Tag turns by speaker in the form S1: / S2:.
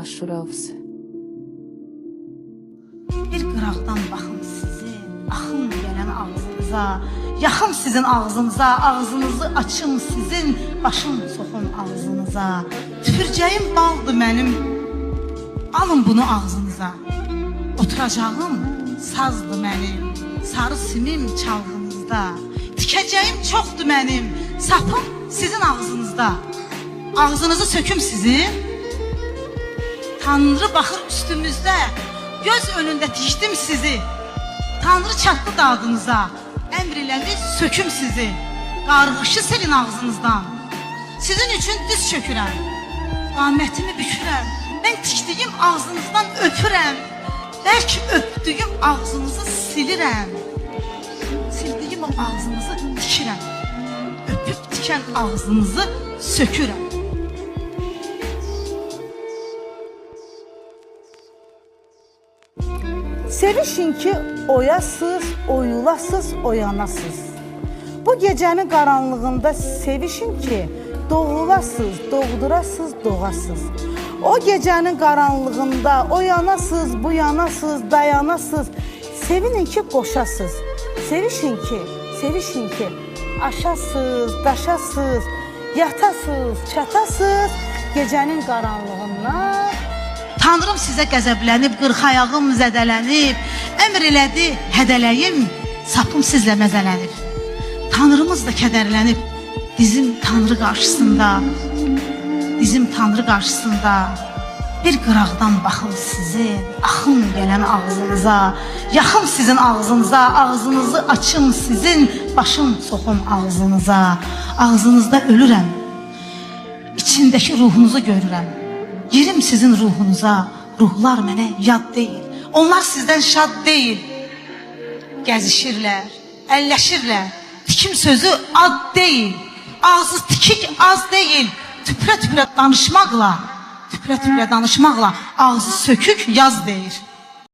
S1: Aşurovs.
S2: Bir qıraqdan baxım sizin, axın gələn ağzınıza, yaxım sizin ağzınıza, ağzınızı açım sizin, başım soxum ağzınıza. Tüpürcəyim baldır mənim, alın bunu ağzınıza. Oturacağım sazdır mənim, sarı simim çalğınızda. Tikəcəyim çoxdur mənim, sapım sizin ağzınızda. Ağzınızı söküm sizin. Tanrı baxır üstümüzdə, göz önündə tikdim sizi. Tanrı çatdı dadınıza, əmr elədi söküm sizi. Qarğışı silin ağzınızdan. Sizin üçün diz çökürəm. Qamətimi bükürəm. Mən tikdiyim ağzınızdan öpürəm. Bərk öpdüyüm ağzınızı silirəm. Sildiyim o ağzınızı tikirəm. Öpüb tikən ağzınızı sökürəm.
S3: Sevişin ki, oyasız, oyulasız, oyanasız. Bu gecənin qaranlığında sevişin ki, doğulasız, doğdurasız, doğasız. O gecənin qaranlığında oyanasız, bu yanasız, dayanasız. Sevinin ki, qoşasız. Sevişin ki, sevişin ki, aşasız, daşasız, yatasız, çatasız. Gecənin qaranlığından
S2: Tanrım sizə qəzəblənib, qırxayağım zədələnib, əmr elədi, hədələyim, sapım sizlə məzələnib. Tanrımız da kədərlənib, dizim Tanrı qarşısında, dizim Tanrı qarşısında. Bir qıraqdan baxım sizin, axın gələn ağzınıza, yaxım sizin ağzınıza, ağzınızı açım sizin, başım soxum ağzınıza. Ağzınızda ölürəm, İçindəki ruhunuzu görürəm. Girim sizin ruhunuza. Ruhlar mənə yad deyil. Onlar sizdən şad deyil. Gəzişirlər, əlləşirlər. Tikim sözü ad deyil. Ağzı tikik az deyil. Tüpürə-tüpürə danışmaqla, tüpürə-tüpürə danışmaqla ağzı sökük yaz deyir.